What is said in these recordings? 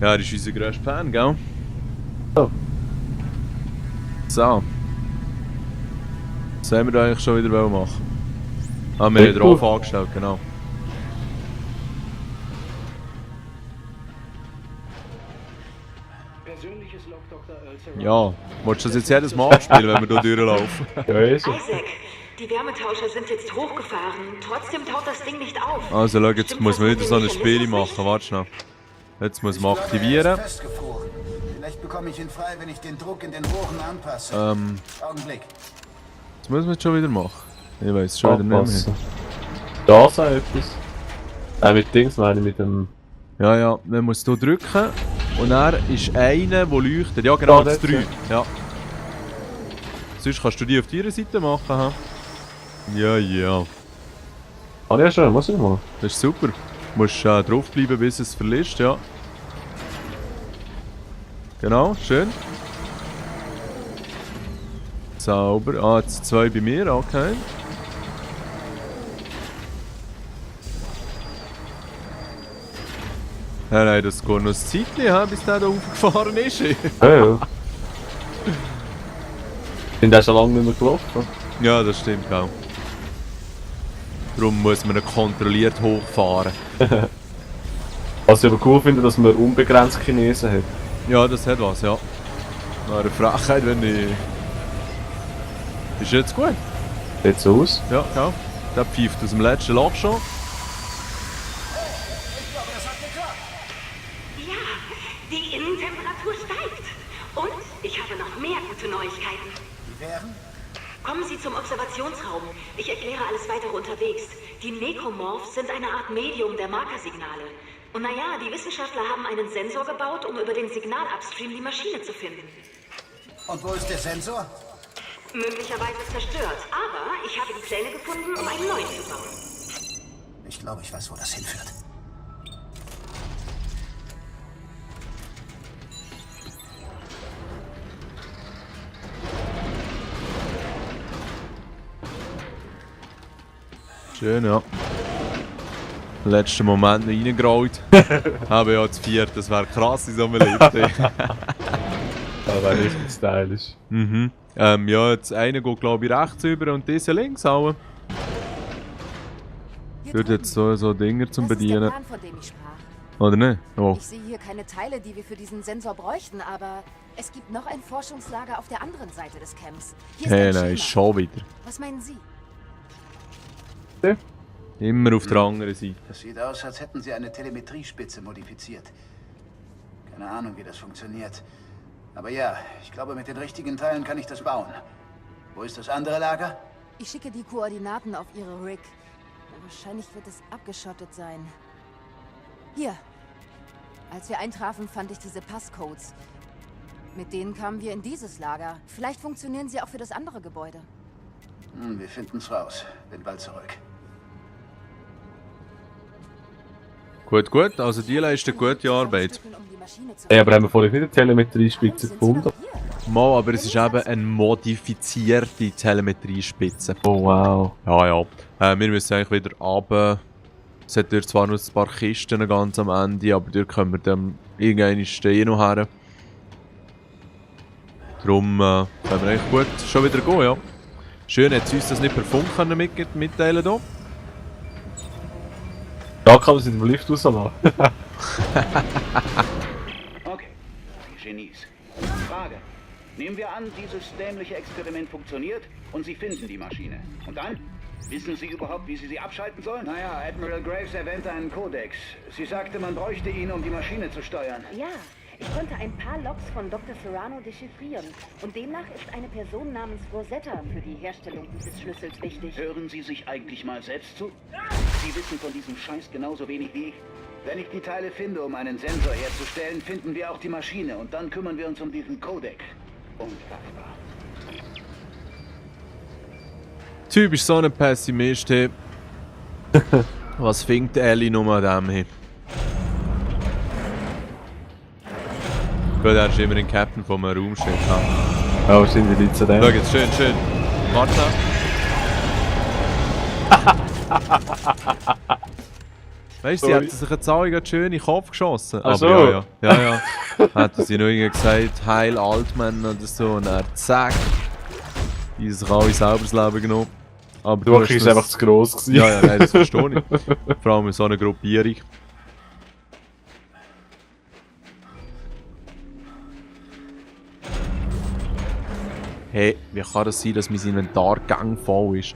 Ja, das ist unser grösster Fan, gell? Oh. So. Was haben wir da eigentlich schon wieder machen? Ah, wir haben drauf angestellt, genau. Ja, willst du das jetzt jedes Mal abspielen, wenn wir hier durchlaufen? Ja, ist es. Isaac, die Wärmetauscher sind jetzt hochgefahren. Trotzdem taut das Ding nicht auf. Also schau, jetzt Stimmt muss man was wieder mit so dem ein Spiel Mechanismus machen, warte schnell. Jetzt muss man Ich glaube, aktivieren. er ist festgefroren. Vielleicht bekomme ich ihn frei, wenn ich den Druck in den Rohren anpasse. Augenblick. Das muss man jetzt schon wieder machen. Ich weiß schon wieder nicht Abpassen. Da ist auch etwas. Mit Dings meine ich mit dem... mehr. Ja, man muss hier drücken und dann ist einer, der leuchtet. Ja genau, Da, das dort, 3. Ja. Sonst kannst du die auf deiner Seite machen. Ha? Ja, ja. Ah ja schon, muss ich mal. Das ist super. Du musst draufbleiben, bis es verlässt, ja. Genau, schön. Sauber. Ah, jetzt 2 bei mir, okay. Ja, nein, das geht noch ein Zeitchen, bis der da aufgefahren ist. Ja, ja. Sind auch schon lange nicht mehr gelaufen. Ja, das stimmt auch. Darum muss man ihn kontrolliert hochfahren. Was ich aber cool finde, dass man unbegrenzt Chinesen hat. Ja, das hat was, ja. War eine Frechheit, wenn ich... Ist jetzt gut? Sieht so aus. Ja, genau. Der pfeift aus dem letzten Loch schon. Ja, die Innentemperatur steigt. Und ich habe noch mehr gute Neuigkeiten. Die wären? Kommen Sie zum Observationsraum. Ich erkläre alles weitere unterwegs. Die Necromorphs sind eine Art Medium der Markersignale. Und naja, die Wissenschaftler haben einen Sensor gebaut, um über den Signalupstream die Maschine zu finden. Und wo ist der Sensor? Möglicherweise zerstört, aber ich habe die Pläne gefunden, um einen neuen zu bauen. Ich glaube, ich weiß, wo das hinführt. Schön, ja. Letzten Moment noch reingerollt. Aber ja, das 4, das wäre krass in so einem Lift. Das wäre richtig stylisch. Mhm. Ja, jetzt einer geht glaube ich rechts über und dieser links hauen. Wird jetzt so Dinger zum Das ist der Bedienen. Plan, von dem ich sprach. Oder nicht? Oh. Ich sehe hier keine Teile, die wir für diesen Sensor bräuchten, aber es gibt noch ein Forschungslager auf der anderen Seite des Camps. Hier Hey, ist ein nein, Schema. schon wieder. Was meinen Sie? Immer auf der anderen Seite. Das sieht aus, als hätten sie eine Telemetriespitze modifiziert. Keine Ahnung, wie das funktioniert. Aber ja, ich glaube, mit den richtigen Teilen kann ich das bauen. Wo ist das andere Lager? Ich schicke die Koordinaten auf Ihre Rig. Wahrscheinlich wird es abgeschottet sein. Hier. Als wir eintrafen, fand ich diese Passcodes. Mit denen kamen wir in dieses Lager. Vielleicht funktionieren sie auch für das andere Gebäude. Wir finden's raus. Bin bald zurück. Gut, gut, also die leisten gute Arbeit. Hey, aber haben wir vorhin nicht eine Telemetriespitze gefunden? Mal, aber es ist eben eine modifizierte Telemetriespitze. Oh wow. Ja, ja. Wir müssen eigentlich wieder runter. Es hat dort zwar noch ein paar Kisten ganz am Ende, aber dort können wir dann irgendwann stehen noch her. Darum können wir eigentlich gut schon wieder gehen, ja. Schön, hat sie uns das nicht per Funk können mitteilen hier. Da kann man es in dem Lift rauslassen. Okay, die Genies. Frage. Nehmen wir an, dieses dämliche Experiment funktioniert und Sie finden die Maschine. Und dann? Wissen Sie überhaupt, wie Sie sie abschalten sollen? Naja, Admiral Graves erwähnte einen Kodex. Sie sagte, man bräuchte ihn, um die Maschine zu steuern. Ja, ich konnte ein paar Logs von Dr. Serrano dechiffrieren. Und demnach ist eine Person namens Rosetta für die Herstellung dieses Schlüssels wichtig. Hören Sie sich eigentlich mal selbst zu? Sie wissen von diesem Scheiß genauso wenig wie ich. Wenn ich die Teile finde, um einen Sensor herzustellen, finden wir auch die Maschine. Und dann kümmern wir uns um diesen Codec. Unfassbar. Typisch so ein Pessimist. Hey. Was findet Ellie noch an dem hier? Gut, er ist immer ein Captain von einem Raumschiff. Ja, wahrscheinlich liegt es an dem. Schau jetzt, schön, schön. Warte noch. Weißt du, sie hätten sich jetzt alle ganz schön in den Kopf geschossen. Ach so. Aber ja. Hätten sie noch irgendwie gesagt, Heil Altmann oder so, und dann zack. Die haben sich alle selber das Leben genommen. Aber Du warst einfach zu gross gewesen. Ja, nein, das verstehe ich. Vor allem in so einer Gruppierung. Hey, wie kann das sein, dass mein Inventar gang voll ist?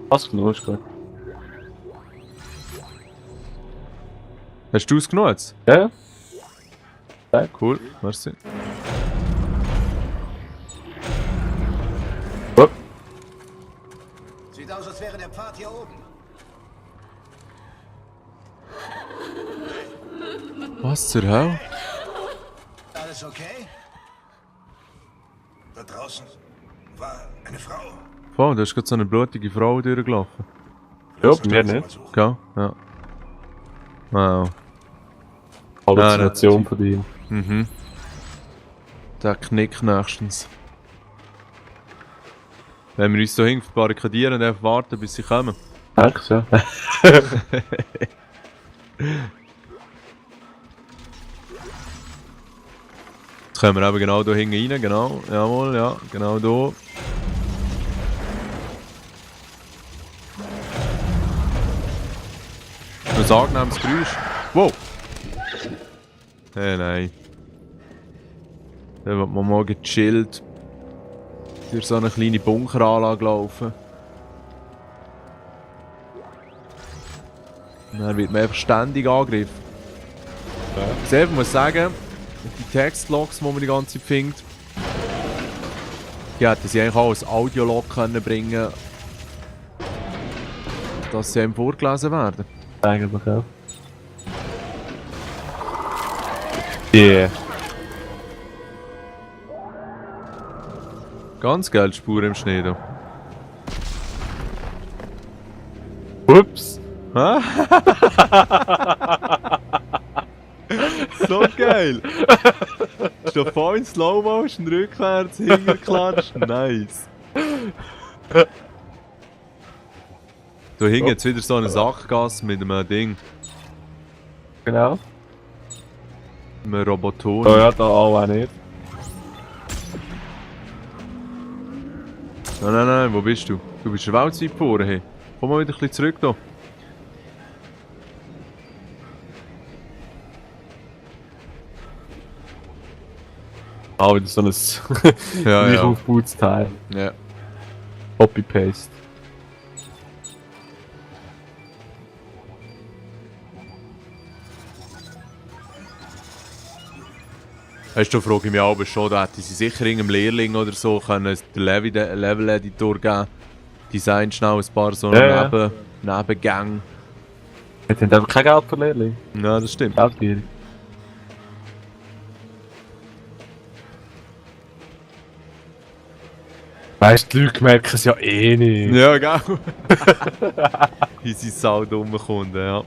Was genug ist gut. Hast du es genommen jetzt? Ja? Cool, merci. Sieht aus, als wäre der Pfad hier oben. Was zur Hölle? Alles okay? Da draußen war eine Frau. Wow, da ist gerade so eine blutige Frau durchgelaufen. Ja, bei mir nicht. Gell? Ja. Wow. Halluzination von dir. Mhm. Der knickt nächstens. Wenn wir uns so hinten barrikadieren und einfach warten, bis sie kommen. Denkst du, ja? Jetzt kommen wir eben genau hier hinten rein, genau. Jawohl, ja, genau hier. Ein angenehmes Geräusch. Wow! Hey, nein. Da wird man mal gechillt durch so eine kleine Bunkeranlage laufen. Und dann wird man einfach ständig angegriffen. Ich muss sagen, die Textlogs, die man die ganze Zeit findet, die hätten sie eigentlich auch als Audiolog können bringen, dass sie einem vorgelesen werden. Eigentlich auch. Yeah. Ganz geil, Spuren im Schnee da. Ups. Hä? So geil! Ist doch voll in Slow Motion, rückwärts, hinterklatscht, nice! Da hinten jetzt wieder so eine Sackgasse mit einem Ding, Genau. mit einem Roboton. Oh ja, da auch nicht. Nein, wo bist du? Du bist weltweit vorne, hey. Komm mal wieder ein bisschen zurück da. Ah, wieder so ein Ja, nicht ja. aufgebautes Teil. Ja. Copy-Paste. Weißt du, frage ich mich aber schon, da hätte sie sicher irgendeinem Lehrling oder so können den Level-Editor geben. Design schnell ein paar so Ja. Nebengänge. Jetzt haben einfach kein Geld für Lehrling. Ja, das stimmt. Geldgierig. Weißt du, die Leute merken es ja eh nicht. Ja, gell? Unsere saudumme Kunden, ja.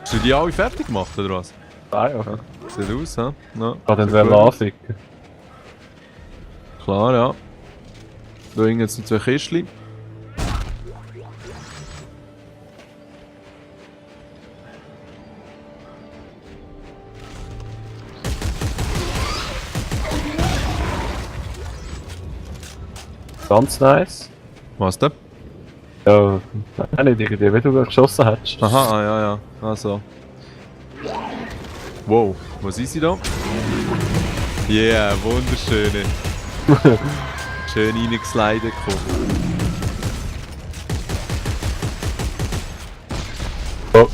Hast du die alle fertig gemacht, oder was? Ah ja. Sieht aus, hä? Ja. Kann dann wer anficken. Klar, ja. Da hängen jetzt noch 2 Kistchen. Ganz nice. Was denn? Ja, nein, nicht irgendwie, wenn du geschossen hättest. Aha, ja. Also. Wow, was ist sie da? Yeah, wunderschöne. Schön reingeslidet gekommen. Oh.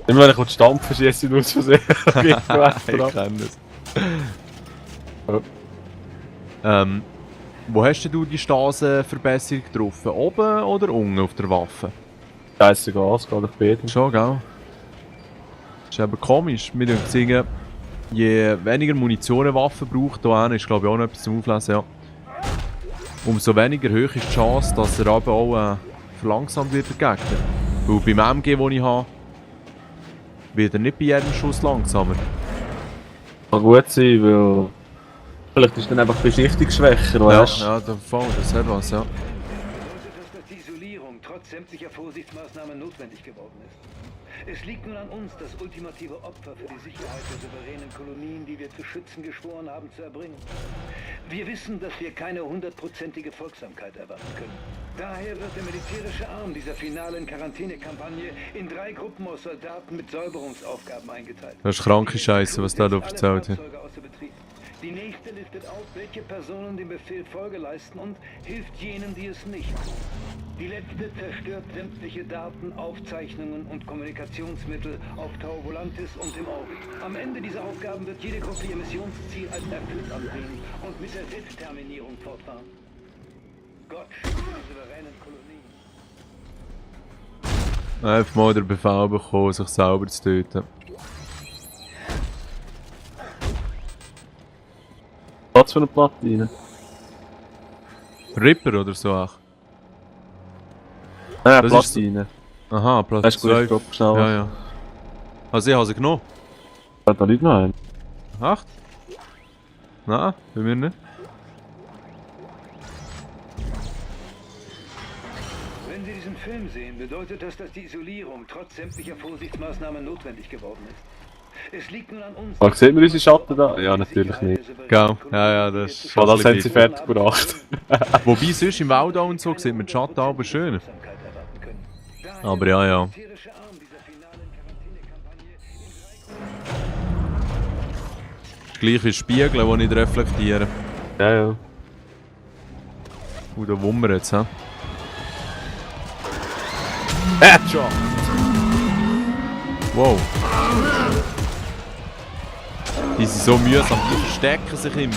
Immer wenn ich stampfen, schieße ich aus Versehen. Ich kenne es. Oh. Wo hast denn du die Stasenverbesserung getroffen? Oben oder unten auf der Waffe? Scheißegal, es geht auf beiden. Schon, gell? Das ist eben komisch. Wir sagen, je weniger Munition eine Waffe braucht, da ist glaube ich auch noch etwas zum Auflesen, ja. Umso weniger hoch ist die Chance, dass er aber auch verlangsamt wird, der Gegner. Weil beim MG, den ich habe, wird er nicht bei jedem Schuss langsamer. Kann gut sein, weil... Vielleicht ist dann einfach Beschichtungsschwächer, weißt du? Ja, der Fall, das hat was, ja. trotz sämtlicher Vorsichtsmaßnahmen notwendig geworden ist. Es liegt nun an uns, das ultimative Opfer für die Sicherheit der souveränen Kolonien, die wir zu schützen geschworen haben, zu erbringen. Wir wissen, dass wir keine 100%ige Folgsamkeit erwarten können. Daher wird der militärische Arm dieser finalen Quarantänekampagne in 3 Gruppen aus Soldaten mit Säuberungsaufgaben eingeteilt. Das ist kranke Scheiße, was da erzählt hat. Die nächste listet auf, welche Personen dem Befehl Folge leisten und hilft jenen, die es nicht tun. Die letzte zerstört sämtliche Daten, Aufzeichnungen und Kommunikationsmittel auf Tau Volantis und im Orbit. Am Ende dieser Aufgaben wird jede Gruppe ihr Missionsziel als erfüllt ansehen und mit der Selbstterminierung fortfahren. Gott schütze die souveränen Kolonien. Einfach mal den Befehl bekommen, sich selber zu töten. Was für eine Platine? Ripper oder so auch. Ja, Das ist Platine. Aha, Platz Hast du 2. gut schnell. Ja, ja. Also ich habe sie genommen. Da liegt noch ein. Echt? Nein, bei mir nicht. Wenn Sie diesen Film sehen, bedeutet das, dass die Isolierung trotz sämtlicher Vorsichtsmaßnahmen notwendig geworden ist. Es liegt nun an uns. Oh, sieht man unsere Schatten da? Ja, natürlich nicht. Gell? Ja, das ist Weil das ein haben sie bisschen fertig gebracht. Wobei sonst im Wald und so sieht man die Schatten aber schön. Aber ja, ja. Gleich wie Spiegel, die nicht reflektieren. Ja, ja. Da wummern jetzt, hä? Headshot! Wow. Die sind so mühsam, die verstecken sich immer.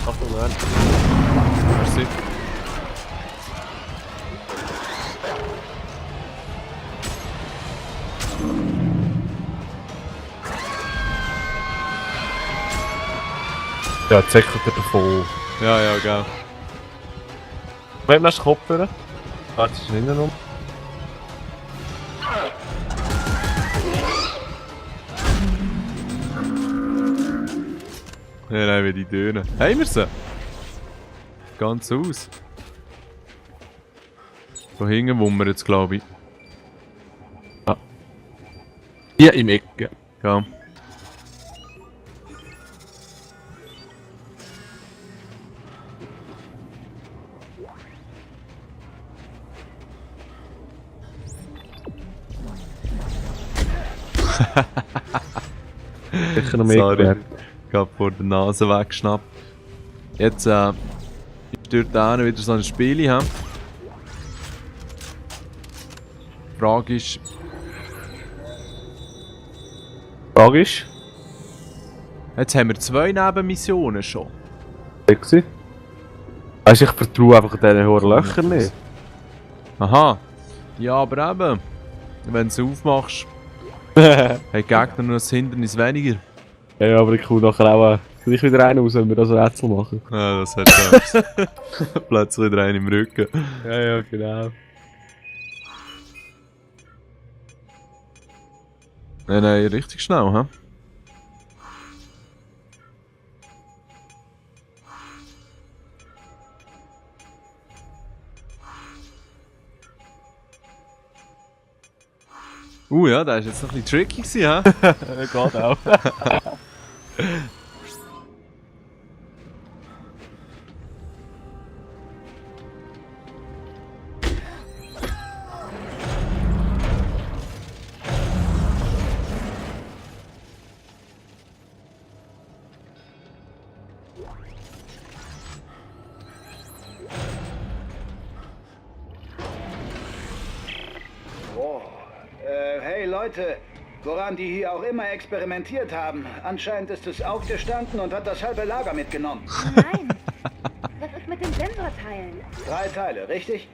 Achtung, nein. Merci. Ja, zeckert er davon. Ja, ja, gell. Wem hast du den Kopf für? Warte, ist hinten rum. Ja, nein, wie die Töne. Haben wir sie? Ganz aus. Da hinten wummern jetzt, glaube ich. Hier im Ecke. Ja. Sicher noch mehr Sorry. gewährt. Ich habe vor der Nase weggeschnappt. Jetzt ist dort hinten wieder so ein Spiel haben. Die Frage ist, Frage ist? jetzt haben wir 2 Nebenmissionen schon. Sexy. Also ich vertraue einfach diesen hohen Löchern nicht. Aha. Ja, aber eben, wenn du es aufmachst, haben die Gegner nur ein Hindernis weniger. Ja, aber ich komme nachher auch gleich wieder rein raus, wenn wir das Rätsel machen. Ja, das hat schon plötzlich wieder einen im Rücken. Ja, ja, genau. Nein, nein, richtig schnell, hä? Ja, das war jetzt noch ein bisschen tricky gewesen, hä? Geht auch. Hey Leute, woran die hier auch immer experimentiert haben. Anscheinend ist es aufgestanden und hat das halbe Lager mitgenommen. Nein. Was ist mit den Sensorteilen? 3 Teile, richtig?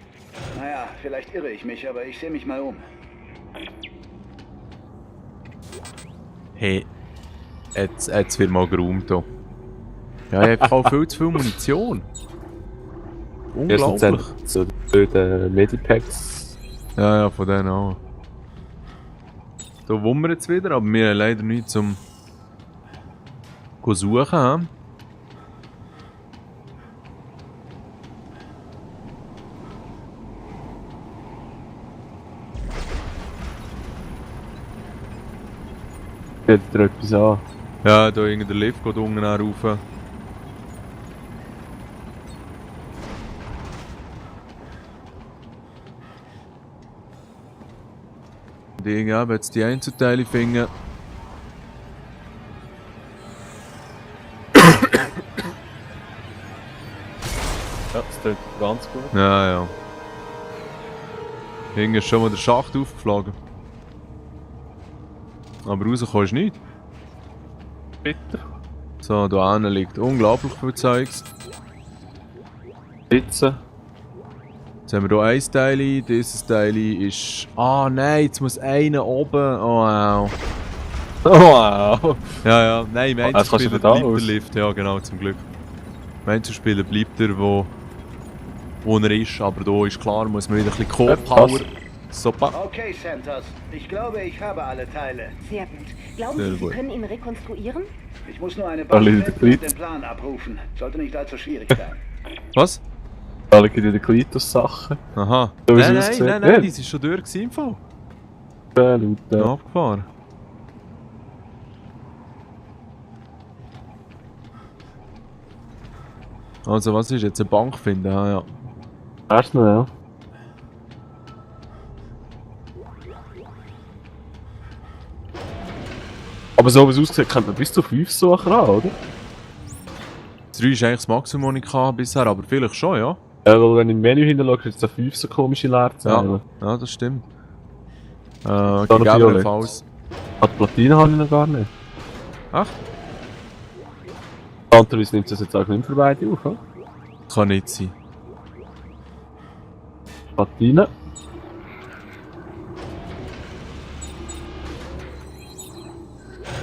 Naja, vielleicht irre ich mich, aber ich sehe mich mal um. Hey, jetzt wird mal geräumt hier. Ja, ich habe auch viel zu viel Munition. Unglaublich. So die Medipacks. Ja, von denen auch. Da wummern jetzt wieder, aber wir haben leider nichts zum suchen. Geht dir etwas an? Ja, da irgendein Lift geht unten rauf. Und irgendwie jetzt die Einzelteile finden. Ja, das klingt ganz gut. Ja, ja. Irgendwie ist schon mal der Schacht aufgeflogen. Aber rauskommst du nicht. Bitte. So, da hinten liegt unglaublich viel Zeugs. Sitzen. Jetzt haben wir hier ein Teil, dieses Teil ist... Ah nein, jetzt muss einer oben... Oh wow. Oh, wow. Ja, ja, nein, im kannst du Einzelspieler von da bleibt der aus? Lift, ja genau, zum Glück. Im Einzelspieler bleibt er, wo er ist, aber da ist klar, muss man wieder ein bisschen Co-Power... Super. Okay, Santos. Ich glaube, ich habe alle Teile. Sehr gut. Glauben Sehr Sie, Sie gut. können ihn rekonstruieren? Ich muss nur eine Alle Basis in der und den Plan abrufen. Sollte nicht allzu schwierig sein. Was? Alle gibt in den Klitus-Sachen. Aha. So wie es Nein, aussieht. nein, nein, Ja. die sind schon durch gewesen im Fall. Ja. Abgefahren. Also was ist jetzt? Eine Bank finden? Ah ja. Erstmal, ja. Aber so wie es aussieht, könnte man bis zu 5 suchen an, oder? 3 ist eigentlich das Maximum, das ich hatte bisher, aber vielleicht schon, ja. Ja, weil wenn du im Menü hinterlegst, ist es 5 so komische Leerzeichen. Ja, ja das stimmt. noch Gegebenenfalls. Die Platine habe ich noch gar nicht. Ach, Andererseits nimmt das jetzt auch nicht für beide auf, oder? kann nicht sein. Platine.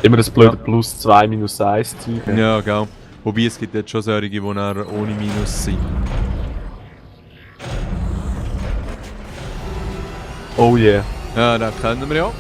Immer das blöde plus 2 minus 1 Zeug. Ja, genau. Wobei es gibt jetzt schon solche, die dann ohne Minus sind. Oh yeah. Ja, das kennen wir ja.